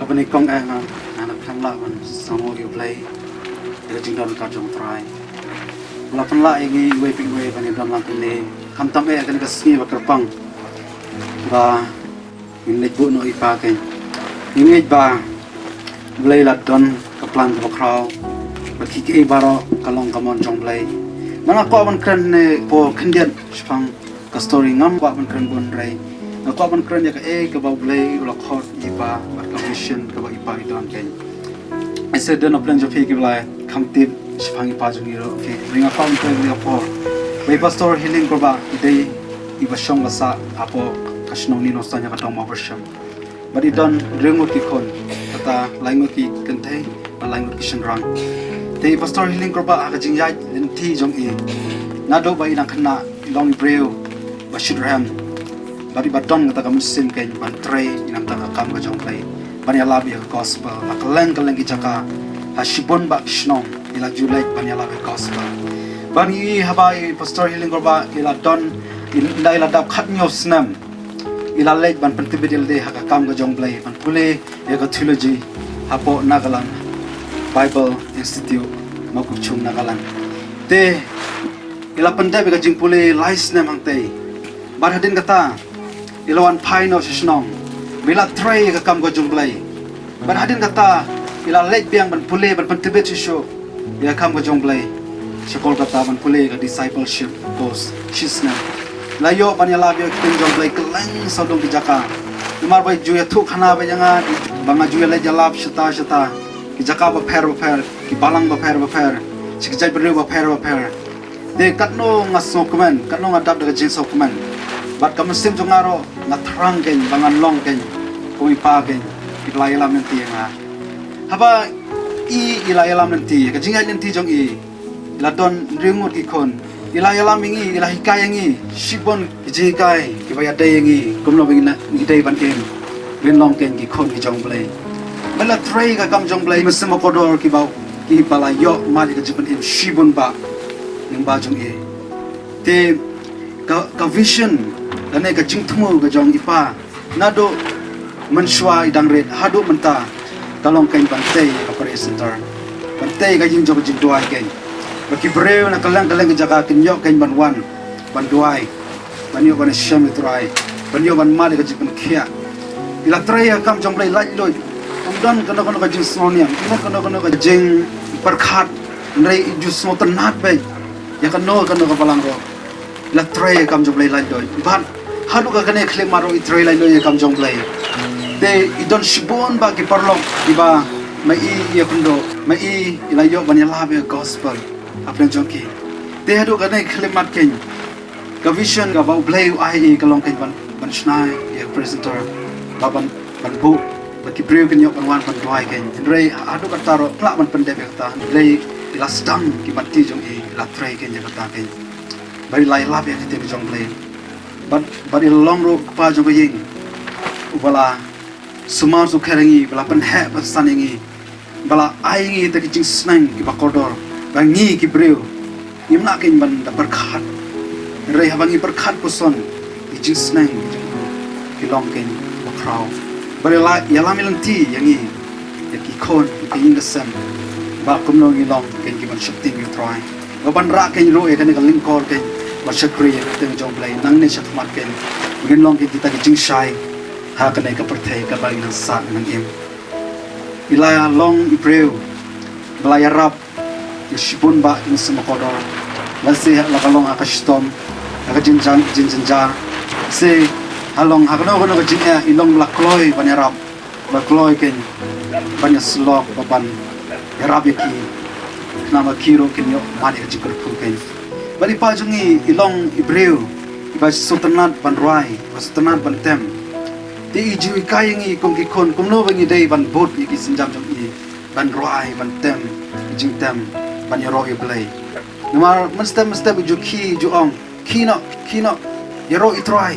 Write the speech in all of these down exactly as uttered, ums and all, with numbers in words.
Bani kong eh nga, nga la pynlah ban sngewbha ïa U Blei ïa ka jingdon ka jong U Trai. Nga la pynlah ïa ngi iwei pa iwei ban ïa don lang kane, khamtam eh kane ka sngi ba kyrpang ba ngin leit buh noh ïa i pa kane. Ngin ngeit ba U Blei la don ka plan kaba khraw, ba ki kiei baroh ka long ka mon jong U Blei. Nga kwah ban kren ne por khyndiat shaphang ka story, ngam kwah ban kren bun, hynrei nga kwah ban kren ïa kaei kaba U Blei u la khot ïa i pa bad ka vision kaba i pa i don kane. Ise don na plan jong phi ki Blei kham tip shaphang i pa jong i ruh, okay. Hynrei nga kwah ban kren ïa ka por ba i Pastor Healing Kurbah i dei iba shong ba sah hapoh ka shnong Nongstoiñ ha ka dong Mawbyrshong. Bad i don hynriew ngut ki khun, kata lai ngut ki kynthei bad lai ngut ki shynrang. Te i Pastor Healing Kurbah ha ka jingïaid lynti jong i, naduh ba i dang khynnah i long i briew ba shitrhem, bad iba don kata ka mynsiem kane ban trei ïa nangta ka kam ka jong U Blei, ban ïalap ïa ka gospel ha kylleng kylleng ki jaka, ha shibun bah ki shnong i la ju leit ban ïalap ïa ka gospel. Bad ngi i haba i Pastor Healing Kurbah i la don, i la, i la dap khathynñiew snem, i la leit ban pyntbit ïa lade ha ka kam ka jong U Blei, ban pule ïa ka theology hapoh Nagaland Bible Institute, Mawkyrwat, Nagaland. Te i la pyndep ïa ka jingpule lai snem hangtei. Bad hadien kata i la wan phai noh sha shnong, ba i la trei ïa ka kam ka jong U Blei. Bad hadien kata i la leit biang ban pule, ban pyntbit shuh shuh ïa ka kam ka jong U Blei sha Kolkata, ban pule ïa ka discipleship course shisnem. I la ïoh ban ïalap ïa ka ktien jong U Blei kylleng sawdong ki jaka. Namar ba i ju ïathuhkhana beit ïa nga ba nga ju ïaleit ïalap shata shata, ki jaka bapher bapher, ki balang bapher bapher, sha ki jaitbynriew bapher bapher. Te katno nga sngewkmen, katno nga dap da ka jingsngewkmen. Bad ka mynsiem jong nga ruh nga thrang kane ba ngan long kane kum i pa kane, i ba la ïalam lynti ïa nga. Haba i, i la ïalam lynti, ka jingïaid lynti jong i, i la don hynriew ngut ki khun. I la ïalam ïa ngi, i la hikai ïa ngi shibun ki jinghikai kiba ïadei ïa ngi, kumno ba ngi na, ngi dei ban im, ban long kane ki khun ki jong U Blei. Ba la trei ka kam jong U Blei, mynsiem bakordor kiba, kiba la ïoh mad ïa ka jingpynim shibun bah lyngba jong i. Te ka, ka vision lane ka jingthmu ka jong i pa, naduh mynshuwa i dang rit haduh mynta, ka long kane ban tei ïa ka prayer center, ban tei ïa ka ïing jong ka jingduwai kane, ba ki briew na kylleng kylleng ki jaka kin ïoh kane ban wan ban duwai, ban ïoh ban ïashem ïa U Trai, ban ïoh ban mad ïa ka jingpynkhiah. I la trei ïa ka kam jong U Blei laitluid. Ym don kano kano ka jingsngewniang, ym don kano kano ka jingpyrkhat, hynrei i ju sngewtynnat beit ïa kano kano ka balang ruh. I la trei ïa ka kam jong U Blei laitluid. Bad haduh ka kane ka khyllipmat ruh i trei laitluid ïa ka kam jong U Blei. Te i don shibun bah ki paralok kiba ma i ïakynduh, ma i, i la ïoh ban ïalap ïa ka gospel hapdeng jong ki. Te haduh kane ka khyllipmat kane, ka vision kaba U Blei u ai ïa i ka long kane ban, ban shna ïa ka prayer center, ba ban, ban buh ba ki briew kin ïoh ban wan ban duwai kane. Hynrei haduh katta ruh lah ban pyndep ïa kata, hynrei i la sdang ki bynta jong i, i la trei kane ïa kata kane. Bad i la ïalap ïa ka ktien jong U Blei. Bad, bad i la long ruh u kpa jong ka ïing uba la sumar sukher ïa ngi, ba la pynheh pynsan ïa ngi, ba la ai ïa ngi kita ki jingsneng kiba kordor, ba ngi ki briew ngim lah keiñ ban da pyrkhat. Hynrei haba ngi pyrkhat puson, ki jingsneng ki jong u ki long keiñ ba khraw. Ba la ïalam ïalam lynti ïa ngi, ïa ki khun, ïa ki ïing ki sem, ba kumno ngi long keiñ ki ban sheptieng ïa U Trai, ba ban rah keiñ ruh ïa kane ka lyngkor keiñ ban shakri ïa ka kyrteng jong U Blei nangne shakhmat keiñ. Ngin long keiñ kita ki jingshai ha kane ka pyrthei kaba ngi nang sah nang im. I la long i briew ba la ïarap ïa shibun bah ki mynsiem bakordor. Lehse la ka long ha ka shitom, ha ka jingjang, jingjynjar, se ha long ha kano kano ka jingeh, i long ba la kloi ban ïarap, ba la kloi keiñ ban ïasyllok, ba ban ïarap ïa ki, khnang ba ki ruh kin ïoh mad ïa ka jingkyrkhu keiñ. Bad i pa jong ngi i long i briew iba sngewtynnat ban rwai, ba sngewtynnat ban tem. Te i ju hikai ïa ngi kum ki khun kumno ba ngi dei ban bud ïa ki sienjam jong i, ban rwai, ban tem, ki jingtem, ban ïaroh ïa U Blei. Namar mynstep mynstep i ju khie, i ju ong, "Khie noh, khie noh, ïaroh ïa U Trai.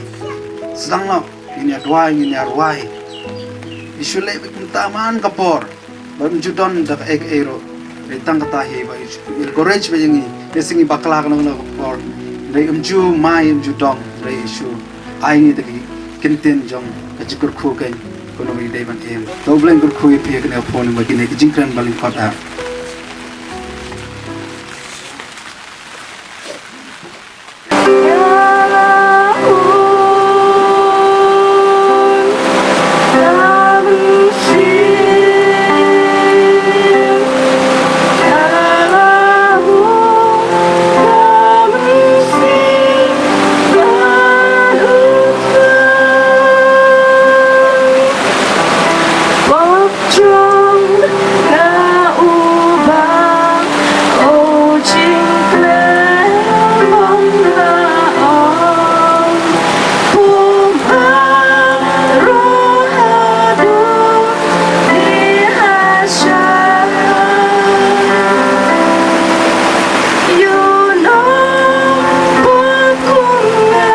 Sdang noh, ngin ïa duwai, ngin ïa rwai." I shu leh beit kumta man ka por, ba im ju don da kaei kaei ruh. Hynrei tang kata hi ba i shu encourage beit ïa ngi, lehse ngi bakla kano kano ka por. Hynrei im ju mai, im ju dom, hynrei i shu ai ngi da ki kyntien jong ka jingkyrkhu keiñ. Kano ba ngi dei ban im? To U Blei un kyrkhu ïa phi ha kane ka por, namar kane ka jingkren ba lyngkot ah. Jong nga uba, o jingkhlem ong la ong, pum ha ruh haduh ni hasha. Ïa u nongpynkhun nga,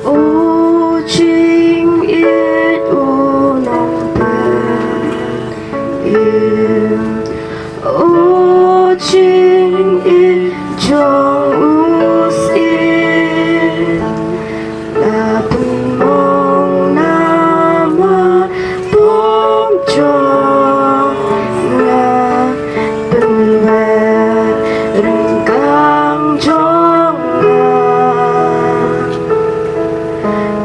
O jingïeit u nongpynim, o jingïeit jong u Syiem. La pynmong namar pop jong nga, pynwit ryngkang jong nga.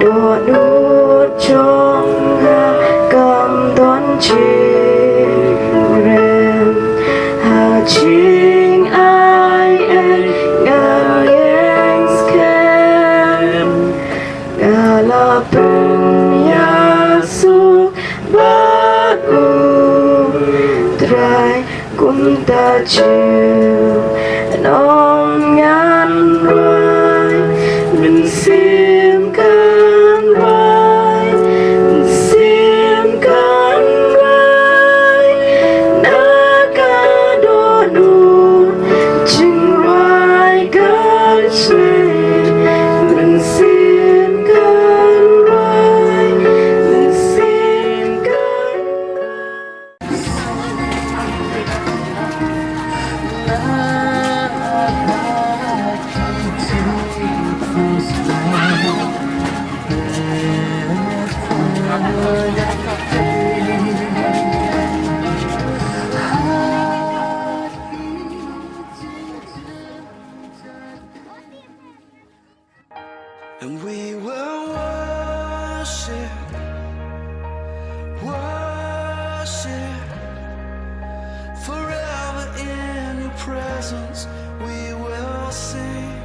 Dohnud jong nga kam don jingrim, ha jingai ei nga ïeng skhem. Nga la pynïasuk bad u Trai, kumta junom ngan rwai, mynsiem kan rwai, mynsiem kan rwai. Na ka dohnud jingrwai ka shlei, mynsiem kan rwai, mynsiem kan rwai. And we will worship, worship, forever in your presence we will sing.